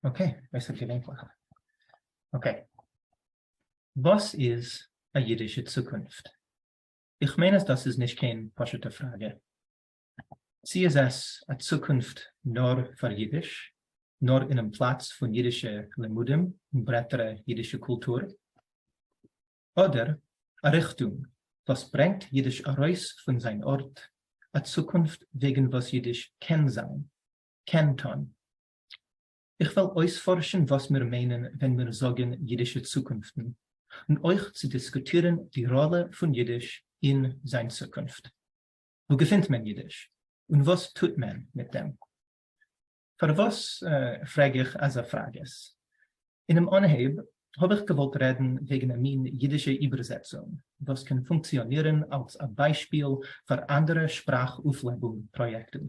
Okay, אויסערגעווענליך. Okay. וואס איז א אידישע צוקונפט? איך מיין אז דאס איז נישט קיין פשוטע פראגע. צי איז עס א צוקונפט נאר פאר אידיש, נאר אינעם פלאץ פון אידישע לימודים און ברייטערע אידישע קולטור, אדער א ריכטונג וואס ברענגט אידיש ארויס פון זיין ארט, א צוקונפט וועגן וואס אידיש קען זיין, קען טון. איך וועל אויספארשן וואס מיר מיינען ווען מיר זאגן אידישע צוקונפטן, און אויך צו דיסקוטירן די ראלע פון אידיש אין זיין צוקונפט. וואו געפינט מען אידיש? און וואס טוט מען מיט דעם? פארוואס פרעג איך אזא פראגעס? אינעם אנהייב האב איך געוואלט רעדן וועגן א מין אידישע איבערזעצונג וואס קען פונקציאנירן אלס א ביישפיל פאר אנדערע שפראך-אויפלעבונג פראיעקטן.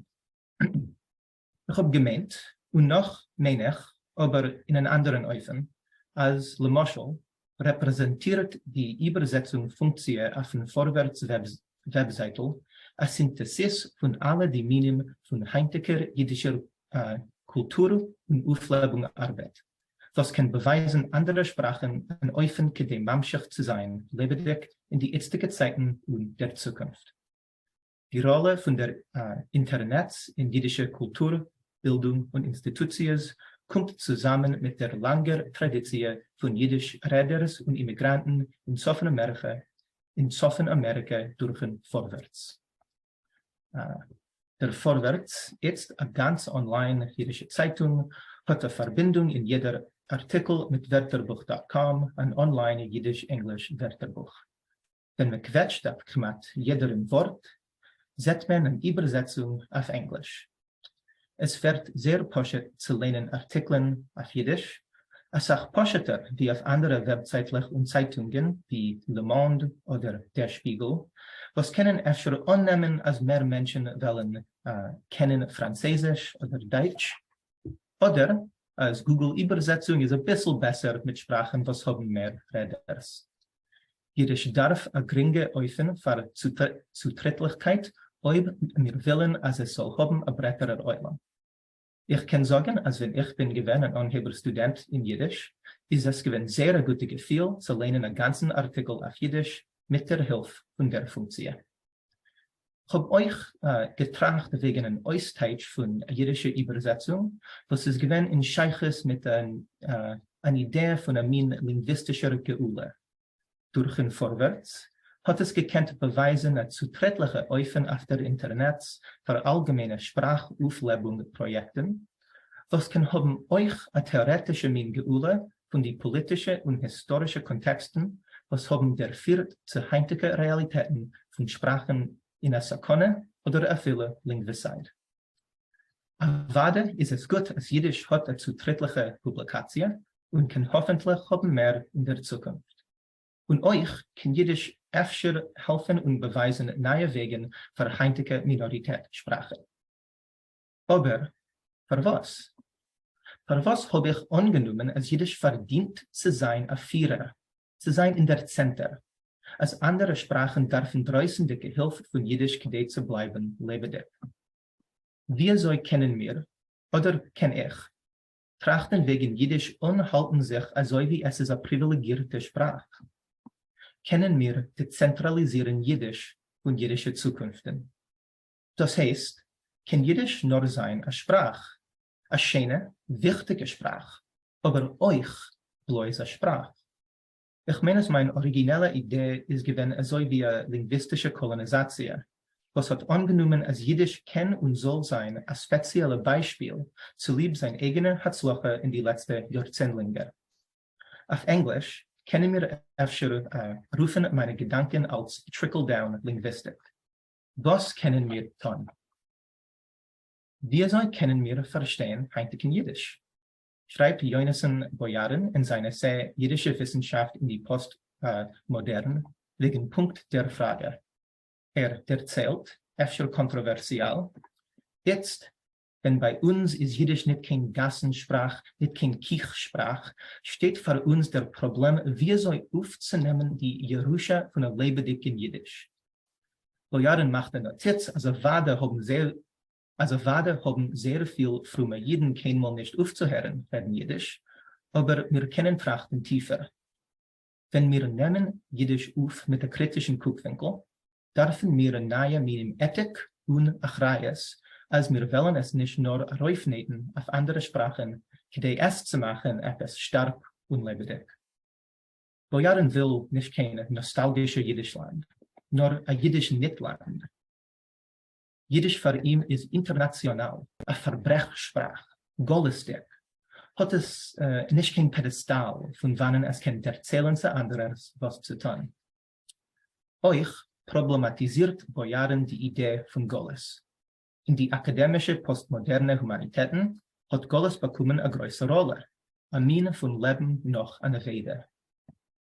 איך האב געמיינט, און נאך מיין איך, אבער אין אן אנדערן אופן, אז למשל רעפרעזענטירט די איבערזעצונג פונקציע אויפן פארווערטס וועבזייטל א סינטעסיס פון אלע די מינים פון היינטיגער אידישער קולטור און אויפלעבונג ארבעט, וואס קען באווייזן אנדערע שפראכן אן אופן כדי ממשיך צו זיין לעבעדיג אין די איצטיגע צייטן און דער צוקונפט. די ראלע פון דער אינטערנעץ אין יידישער קולטור, בילדונג און אינסטיטוציעס קומט צוזאמען מיט דער לאנגער טראדיציע פון יידיש רעדערס און אימיגראנטן אין צפון אמעריקע אין צפון אמעריקע דורכן פארווערטס. דער פארווערטס, איצט א גאנץ online יידישע צייטונג, האט א פארבינדונג אין יעדער ארטיקל מיט ווערטערבוך dot com, אן online יידיש-ענגליש ווערטערבוך. ווען מען קוועטשט אויף כמעט יעדערן ווארט זעט מען אן איבערזעצונג אויף ענגליש. עס ווערט זייער פשוט צו ליינען ארטיקלען אויף אידיש, אסאך פשוט'ער ווי אויף אנדערע וועבזייטלעך און צייטונגען ווי Le Monde אדער Der Spiegel וואס קענען אפשר אננעמען אז מער מענטשן וועלן קענען פראנצעזיש אדער דייטש, אדער אז Google איבערזעצונג איז אביסל בעסער מיט שפראכן וואס האבן מער רעדערס. אידיש דארף א גרינגע אופן פאר צוטריטליכקייט אויב מיר ווילן אז עס זאל האבן א ברייטערער עולם. איך קען זאגן אז ווען איך בין געווען אן אנהייבער סטודענט אין אידיש איז עס געווען זייער א גוטע געפיל צו ליינען א גאנצן ארטיקל אויף אידיש מיט דער הילף פון דער פונקציע. כ'האב אויך געטראכט וועגן אן אויסטייטש פון א אידישע איבערזעצונג וואס איז געווען אין שייכות מיט אן אידעע פון א מין לינגוויסטישער גאולה דורכן פארווערטס, האט עס געקענט באווייזן א צוטרעטליכע אופן אויף דער אינטערנעץ פאר אלגעמיינע שפראך-אויפלעבונג פראיעקטן, וואס קען האבן אויך א טעארעטישע מין גאולה פון די פאליטישע און היסטארישע קאנטעקסטן וואס האבן דערפירט צו היינטיגע רעאליטעטן פון שפראכן אין א סכנה אדער אפילו linguicide. אוודאי איז עס גוט אז אידיש האט א צוטריטליכע פובליקאציע און קען האפענטליך האבן מער אין דער צוקונפט. און אויך קען אידיש אפשר העלפן און באווייזן נייע וועגן פאר היינטיגע מינאריטעט שפראכן. אבער פארוואס? פארוואס האב איך אנגענומען אז אידיש פארדינט צו זיין א פירער, צו זיין אין דער צענטער, אז אנדערע שפראכן דארפן דרויסנדיגע הילף פון אידיש כדי צו בלייבן לעבעדיג? וויאזוי קענען מיר, אדער קען איך, טראכטן וועגן אידיש אן האלטן זיך אזוי ווי עס איז א פריוויליגירטע שפראך? קענען מיר דעצענטראליזירן אידיש פון אידישע צוקונפטן? דאס הייסט, קען אידיש נאר זיין א שפראך, א שיינע, וויכטיגע שפראך, אבער אויך בלויז א שפראך. איך מיין אז מיין אריגינעלע אידעע איז געווען אזוי ווי א לינגוויסטישע קאלאניזאציע, וואס האט אנגענומען אז אידיש קען און זאל זיין א ספעציעלע ביישפיל צוליב זיין אייגענע הצלחה אין די לעצטע יארצענדלינגער. אויף ענגליש קענען מיר אפשר רופן מיינע געדאנקען אלס trickle-down לינגוויסטיק. וואס קענען מיר טון? וויאזוי קענען מיר פארשטיין היינטיגן אידיש? שרייבט יונתן בויארין אין זיין עסיי אידישע וויסנשאפט אין די פאסט-מאדערן וועגן פונקט דער פראגע. ער דערציילט, אפשר קאנטראווערסיאל, איצט ווען ביי אונז איז אידיש ניט קיין גאסן-שפראך, ניט קיין קיך-שפראך, שטייט פאר אונז דער פראבלעם וויאזוי אויפצונעמען די ירושה פון א לעבעדיקן אידיש. בויארין מאכט א נאטיץ אז אוודאי האבן זיי. אז אוודאי האבן זייער פיל פרומע אידן קיינמאל נישט אויפצוהערן רעדן אידיש, אבער מיר קענען טראכטן טיפער. ווען מיר נעמען אידיש אויף מיט א קריטישן קוקווינקל, דארפן מיר נייע מינים עטיק און אחריות אז מיר וועלן עס נישט נאר ארויפנייטן אויף אנדערע שפראכן כדי עס צו מאכן עפעס שטארק און לעבעדיג. בויארין וויל נישט קיין נאסטאלגישע אידישלאנד, נאר א אידיש-ניט-לאנד. יידיש פאר אים איז אינטערנאציאנאל, א פארברעך שפראך, גלות'דיג, האט עס נישט קיין פעדעסטאל פון וואנען עס קען דערציילן צו אנדערערס וואס צו טון. אויך פראבלעמאטיזירט בויארין די אידעע פון גלות. אין די אקאדעמישע פאסטמאדערנע הומאניטעטן האט גלות באקומען א גרויסע ראלע, א מין פון לעבן נאך א נבידה.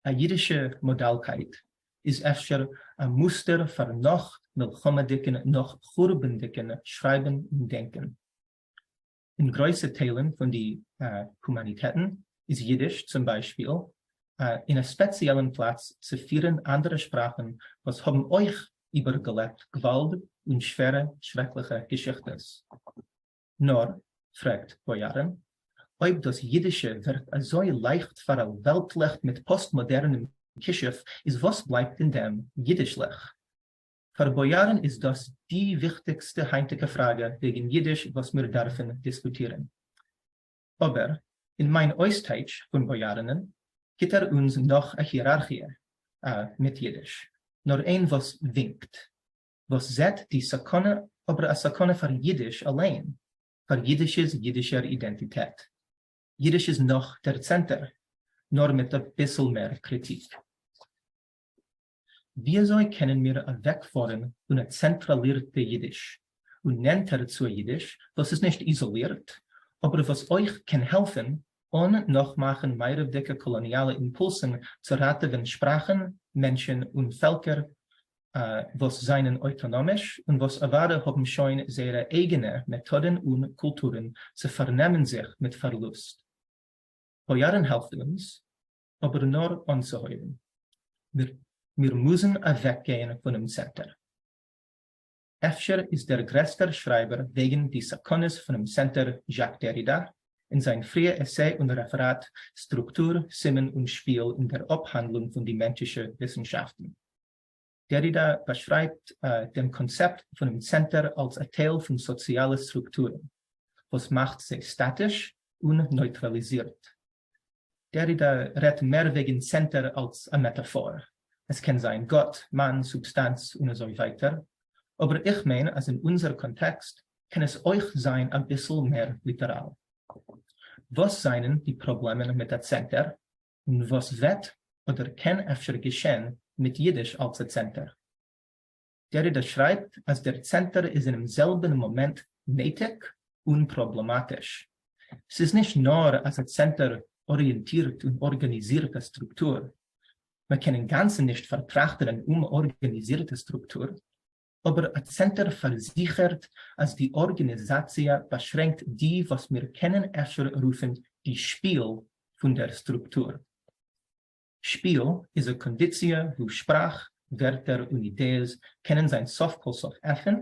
א יידישע מאדאלקייט איז אפשר א מוסטער פאר נאך מלחמה'דיגן נאך חורבנ'דיגן שרייבן און דענקען. אין גרויסע טיילן פון די הומאניטעטן איז יידיש, צום ביישפיל, אין א ספעציעלן פלאץ צו פירן אנדערע שפראכן וואס האבן אויך איבערגעלעבט גוואלד און שווערע שרעקליכע געשיכטעס. נאר, פרעגט בויארין, אויב דאס יידישע ווערט אזוי לייכט פאראלוועלטליכט מיט פאסט-מאדערנעם כישוף, איז וואס בלייבט אין דעם יידישליך? פאר בויארין איז דאס די וויכטיגסטע היינטיגע פראגע וועגן יידיש וואס מיר דארפן דיסקוטירן. אבער, אין מיין אויסטייטש פון בויארינען, גיט ער אונז נאך א היערארכיע מיט יידיש, נאר איין וואס ווינקט. וואס זעט די סכנה אבער א סכנה פאר אידיש אליין, פאר אידיש'ס אידישער אידענטיטעט. אידיש איז נאך דער צענטער, נאר מיט אביסל מער קריטיק. וויאזוי קענען מיר אוועקפארן פון א צענטראלירטע אידיש און נענטער צו א אידיש וואס איז נישט איזאלירט, אבער וואס אויך קען העלפן אן נאכמאכן מערב'דיגע קאלאניאלע אימפולסן צו ראטעווען שפראכן, מענטשן און פעלקער וואס זענען אויטאנאמיש און וואס אוודאי האבן שוין זייערע אייגענע מעטאדן און קולטורן צו פארנעמען זיך מיט פארלוסט. בויארין העלפט אונז, אבער נאר אנצוהויבן. מיר מוזן אוועקגיין פונעם צענטער. אפשר איז דער גרעסטער שרייבער וועגן די סכנות פונעם צענטער זשאק דערידא, אין זיין פריע עסיי און רעפעראט סטרוקטור, סימן און שפיל אין דער אפהאנדלונג פון די מענטשישע וויסנשאפטן. דערידא באשרייבט דעם קאנצעפט פונעם צענטער אלס א טייל פון סאציאלע סטרוקטורן, וואס מאכט זיי סטאטיש און נייטראליזירט. דערידא רעדט מער וועגן צענטער אלס א מעטאפאר, עס קען זיין גאט, מאן, סובסטאנץ און אזוי ווייטער, אבער איך מיין אז אין אונזער קאנטעקסט קען עס אויך זיין אביסל מער ליטעראל. וואס זענען די פראבלעמען מיט א צענטער, און וואס וועט אדער קען אפשר געשען מיט אידיש אלס א צענטער? דערידא שרייבט אז דער צענטער איז אינעם זעלבן מאמענט נעטיג און פראבלעמאטיש. ס'איז נישט נאר אז א צענטער אריענטירט און ארגאניזירט א סטרוקטור, מ'קען אינגאנצן נישט פארטראכטן אן אומארגאניזירטע סטרוקטור, אבער א צענטער פארזיכערט אז די ארגאניזאציע באשרענקט די וואס מיר קענען אפשר רופן די שפיל פון דער סטרוקטור. שפיל איז א קאנדיציע וואו שפראך, ווערטער און אידעעס קענען זיין סוף כל סוף עפן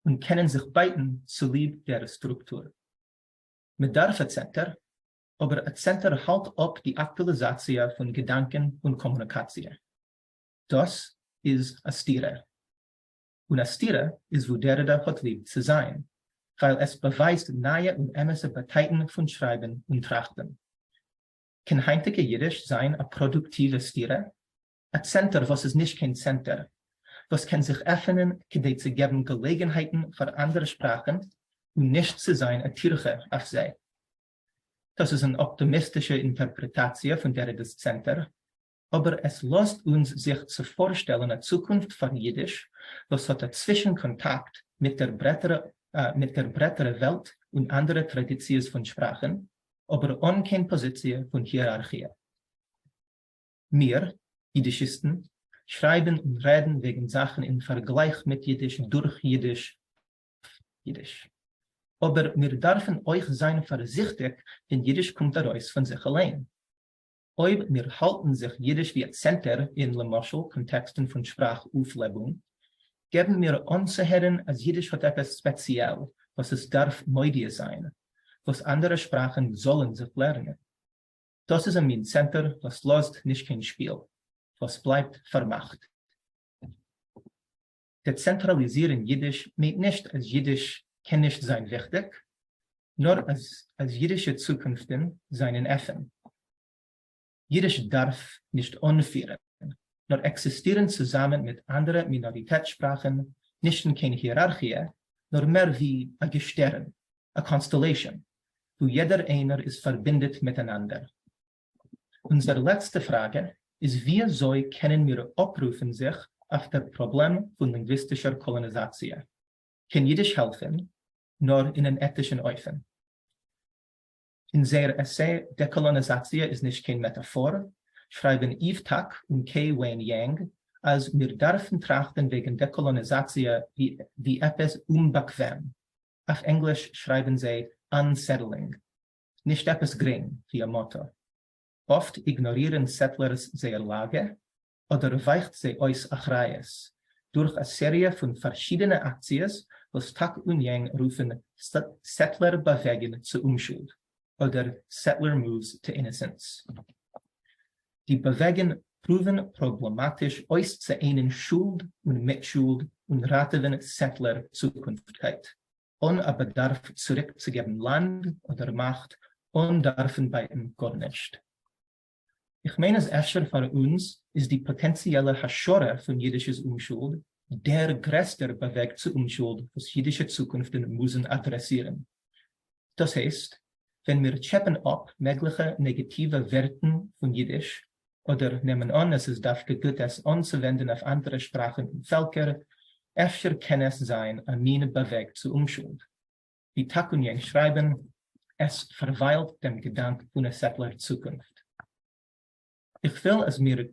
און קענען זיך בייטן צוליב דער סטרוקטור. מען דארף א צענטער, אבער א צענטער האלט אפ די אקטואליזאציע פון געדאנקען און קאמוניקאציע. דאס איז א סתירה. און א סתירה איז וואו דערידא האט ליב צו זיין, ווייל עס באווייזט נייע און אמת'ע באטייטן פון שרייבן און טראכטן. קען היינטיגע אידיש זיין א פראדוקטיווע סתירה? א צענטער וואס איז נישט קיין צענטער, וואס קען זיך עפענען כדי צו געבן געלעגנהייטן פאר אנדערע שפראכן און נישט צו זיין א טירחה אויף זיי. דאס איז אן אפטעמיסטישע אינטערפרעטאציע פון דערידא'ס צענטער, אבער עס לאזט אונז זיך צו פארשטעלן א צוקונפט פאר אידיש וואס האט א צווישן קאנטאקט מיט דער מיט דער ברייטערע וועלט און אנדערע טראדיציעס פון שפראכן, אבער אן קיין פאזיציע פון היערארכיע. מיר, אידישיסטן, שרייבן און רעדן וועגן זאכן אין פארגלייך מיט אידיש דורך אידיש אויף אידיש. אבער מיר דארפן אויך זיין פארזיכטיג ווען אידיש קומט ארויס פון זיך אליין. אויב מיר האלטן זיך אידיש ווי א צענטער אין למשל קאנטעקסטן פון שפראך אויפלעבונג, געבן מיר אנצוהערן אז אידיש האט עפעס ספעציעל וואס עס דארף מודיע זיין, וואס אנדערע שפראכן זאלן זיך לערנען. דאס איז א מין צענטער וואס לאזט נישט קיין שפיל, וואס בלייבט פארמאכט. דעצענטראליזירן אידיש מיינט נישט אז אידיש קען נישט זיין וויכטיג, נאר אז אז אידישע צוקונפטן זענען אפען. אידיש דארף נישט אנפירן, נאר עקזיסטירן צוזאמען מיט אנדערע מינאריטעט שפראכן, נישט אין קיין היערארכיע, נאר מער ווי א געשטערן, א constellation, וואו יעדער איינער איז פארבינדעט מיטאנאנדער. אונזער לעצטע פראגע איז וויאזוי קענען מיר אפרופן זיך אויף דער פראבלעם פון לינגוויסטישער קאלאניזאציע? קען אידיש העלפן? נאר אין אן עטישן אופן. אין זייער עסיי דעקאלאניזאציע איז נישט קיין מעטאפאר, שרייבן איוו טאק און קעי וועין יענג אז מיר דארפן טראכטן וועגן דעקאלאניזאציע ווי עפעס אומבאקוועם, אויף ענגליש שרייבן זיי unsettling, נישט עפעס גרינג ווי א מאטא. אפט איגנארירן settlers זייער לאגע, אדער ווייכט זיי אויס אחריות, דורך א סעריע פון פארשידענע אקציעס וואס טאק און יענג רופן settler באוועגן צו אומשולד, אדער settler moves to innocence. די באוועגן פרואוון פראבלעמאטיש אויסצואיינען שולד און מיטשולד און ראטעווען settler צוקונפטקייט. אן א באדארף צוריקצוגעבן לאנד אדער מאכט, אן דארפן בייטן גארנישט. איך מיין אז אפשר פאר אונז איז די פאטענציעלע השערה פון אידיש'ס אומשולד דער גרעסטער באוועג צו אומשולד וואס אידישע צוקונפטן מוזן אדרעסירן. דאס הייסט, ווען מיר טשעפען אפ מעגליכע נעגעטיווע ווערטן פון אידיש, אדער נעמען אן עס איז דווקא גוט עס אנצואווענדן אויף אנדערע שפראכן און פעלקער, אפשר קען עס זיין א מין באוועג צו אומשולד. ווי טאק און יענג שרייבן, עס פארוויילט דעם געדאנק פון א settler צוקונפט. איך וויל אז מיר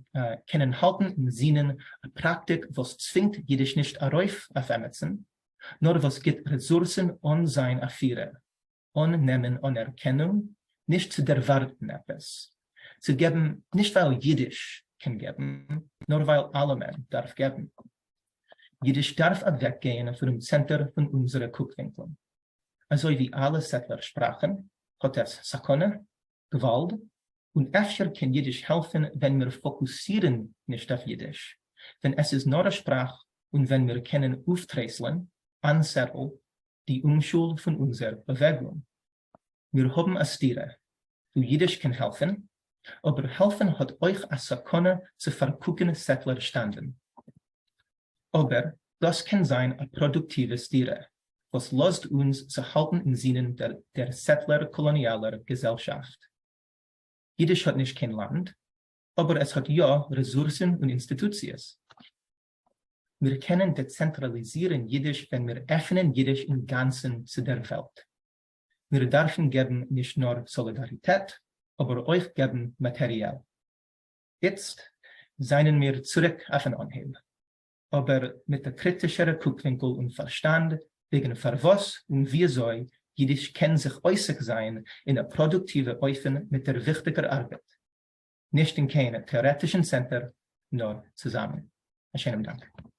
קענען האלטן אין זינען א פראקטיק וואס צווינגט אידיש נישט ארויף אויף עמיצן, נאר וואס גיט רעסורסן אן זיין א פירער, אן נעמען אנערקענונג, נישט צו דערווארטן עפעס, צו געבן נישט ווייל אידיש קען געבן, נאר ווייל אלעמען דארף געבן. אידיש דארף אוועקגייען פונעם צענטער פון אונזערע קוקווינקלען. אזוי ווי אלע settler שפראכן, האט עס סכנה, געוואלד, און אפשר קען אידיש העלפן ווען מיר פאקוסירן נישט אויף אידיש, ווען עס איז נאר א שפראך און ווען מיר קענען אויפטרייסלען, unsettle, די אומשולד פון אונזער באוועגונג. מיר האבן א סתירה, וואו אידיש קען העלפן, אבער העלפן האט אויך א סכנה צו פארקוקן settler שטאנדן. אבער דאס קען זיין א פראדוקטיווע סתירה, וואס לאזט אונז צו האלטן אין זינען דער settler קאלאניאלער געזעלשאפט. אידיש האט נישט קיין לאנד, אבער עס האט יא רעסורסן און אינסטיטוציעס. מיר קענען דעצענטראליזירן אידיש ווען מיר עפענען אידיש אינגאנצן צו דער וועלט. מיר דארפן געבן נישט נאר סאלידאריטעט, אבער אויך געבן מאטעריעל. איצט זענען מיר צוריק אויפן אנהייב, אבער מיט א קריטישערע קוקווינקל און פארשטאנד וועגן פארוואס און וויאזוי אידיש קען זיך עוסק זיין אין א פראדוקטיווע אופן מיט דער וויכטיגער ארבעט, נישט אין קיין טעארעטישן צענטער, נאר צוזאמען. א שענעם דאנק.